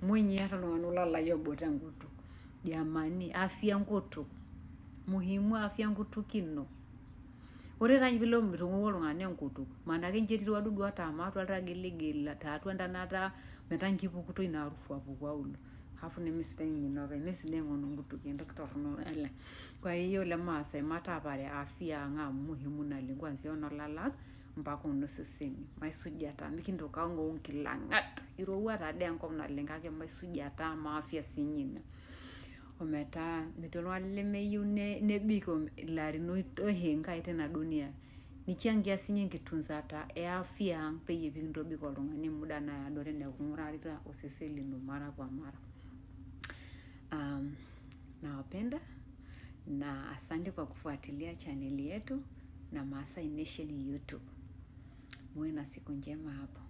Muj ninye eeta iltung'anak ilalai obo tenkutuk. Jamani, afya enkutuk. Muhimu afya enkutuk ino. Ore taa ninye piilo mitung'uiko iltung'anak enkutuk, maanake inji etii wadudu otaama atua iltagiligil tiatua entonata metaa inji epukutoi ina harufu apuku aulo. Alafu nemesidai ninye ina openy, mesidai ngono nkutukie, entoki torrono ele. Kwa hiyo ilmaasai mataapare afya ang' amu muhimu naleng' kuanzia enolalak mpaka onoseseni. Maisujata, mikintoki aong'o nkilang'at. Irowua taadii enkop naleng' kake maisujata amu afya siinye ina. Ometaa metii oltung'ani lemeyieu nebik ilarin oishoo Enkai tena dunia. Nichangia sinye enkitunzata e afya ang' peyie pikintobik oltung'ani muda naado teneeku ing'urarita osesen lino mara kwa mara. Nawapenda na asante kwa kufuatilia chaneli yetu na Maasai Nation YouTube. Muwe na siku njema hapo.